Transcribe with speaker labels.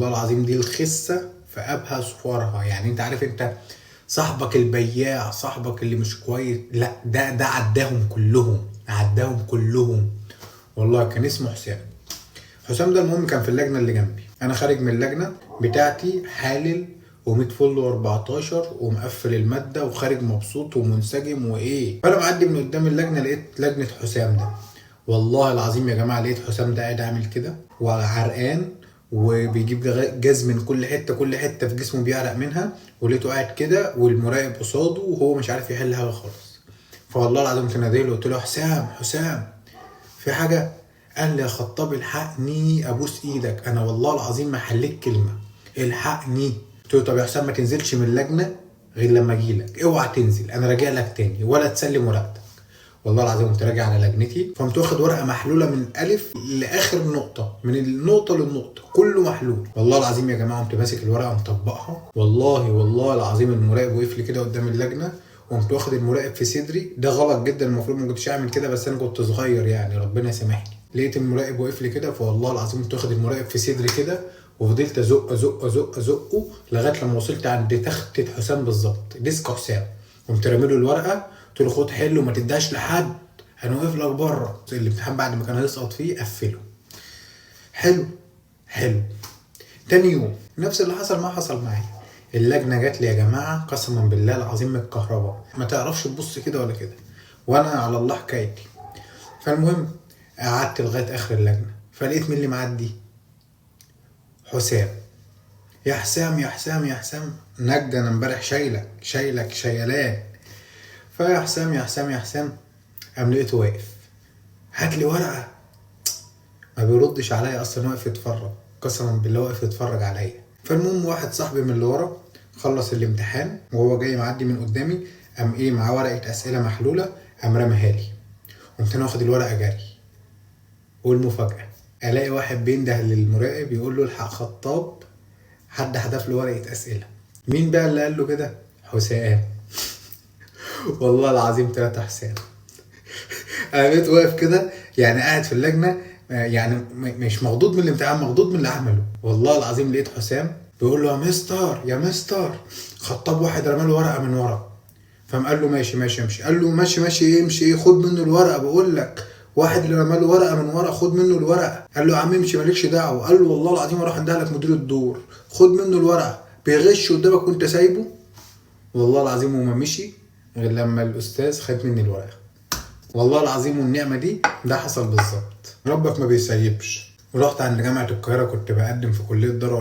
Speaker 1: والله العظيم دي الخسه في ابهى صورها. يعني انت عارف، انت صاحبك البياع، صاحبك اللي مش كويس، لا ده عداهم كلهم، عداهم كلهم. والله كان اسمه حسام. حسام ده المهم كان في اللجنة اللي جنبي. انا خارج من اللجنة بتاعتي حالل وميت فل و14 ومقفل المادة وخارج مبسوط ومنسجم وايه. فانا معدي من قدام اللجنة لقيت لجنة حسام ده. والله العظيم يا جماعة لقيت حسام ده قاعد عامل كده وعرقان وبيجيب جاز من كل حته، كل حتة في جسمه بيعرق منها. ولقيته قاعد كده والمراقب قصاده وهو مش عارف يحل حاجة خالص. فوالله العظيم كنت ناديله قلت له حسام حسام في حاجة. قال لي يا خطاب الحقني ابوس ايدك، انا والله العظيم ما حليت كلمة، الحقني. قلت له طب يا حسام ما تنزلش من اللجنة غير لما اجي لك، اوعى تنزل، انا راجع لك تاني ولا تسلم ورقتك. والله العظيم قمت راجع على لجنتي، فقمت واخد ورقة محلولة من الف لاخر نقطة، من النقطة للنقطة كله محلول. والله العظيم يا جماعة قمت ماسك الورقة مطبقها. والله والله العظيم المراقب وقف لي كده قدام اللجنة، وقمت واخد المراقب في صدري. ده غلط جدا، المفروض ما كنتش اعمل كده، بس انا كنت صغير يعني ربنا يسامحني. لقيت المراقب واقف لي كده، فوالله العظيم قمت واخد المراقب في صدري كده وفضلت ازق ازق ازق ازقه لغاية لما وصلت عند تخته حسام بالظبط، desk حسام. قمت رامي له الورقة، قلت له خد حل وما تديهاش لحد، انا واقف لك بره. الامتحان بعد ما كان هيسقط فيه قفله. حلو حلو. تاني يوم نفس اللي حصل ما حصل معايا. اللجنة جات لي يا جماعة قسما بالله العظيم من الكهرباء ما تعرفش تبص كده ولا كده، وانا على الله حكايتي. فالمهم قعدت لغاية اخر اللجنة، فلقيت مين اللي معدي؟ حسام. يا حسام يا حسام يا حسام، نجد انا امبارح شايلك شايلك شيلان. فيا حسام يا حسام يا حسام، قام لقيته واقف، هات لي ورقة. ما بيردش عليا اصلا، واقف يتفرج، قسما بالله واقف يتفرج عليا. فالمهم واحد صاحبي من اللي ورا خلص الامتحان وهو جاي معدي من قدامي، قام ايه معاه ورقة اسئلة محلولة، قام رماها لي. قمت انا واخد الورقة جري. والمفاجاه الاقي واحد بينده للمراقب يقول له الحق خطاب، حد حدف له ورقة اسئلة. مين بقى اللي قال له كده؟ حسام. والله العظيم ثلاثة حسام. انا بقيت واقف كده يعني قاعد في اللجنة، يعني مش مخضوض من الامتحان، مخضوض من اللي عمله. والله العظيم لقيت حسام بيقول له يا مستر يا مستر، خطاب واحد رمى له ورقة من ورا. فقام قال له ماشي ماشي امشي. قال له ماشي ماشي ايه امشي ايه، خد منه الورقة، بقول لك واحد اللي رمى له ورقة من ورا خد منه الورقة. قال له يا عم امشي مالكش دعوه. قال له والله العظيم اروح اديها لك مدير الدور، خد منه الورقة، بيغش قدامك وانت سايبه. والله العظيم وما مشي غير لما الاستاذ خد مني الورقة. والله العظيم والنعمة دي ده حصل بالظبط. ربك ما بيسيبش. ورحت عند جامعه القاهرة، كنت بقدم في كليه دار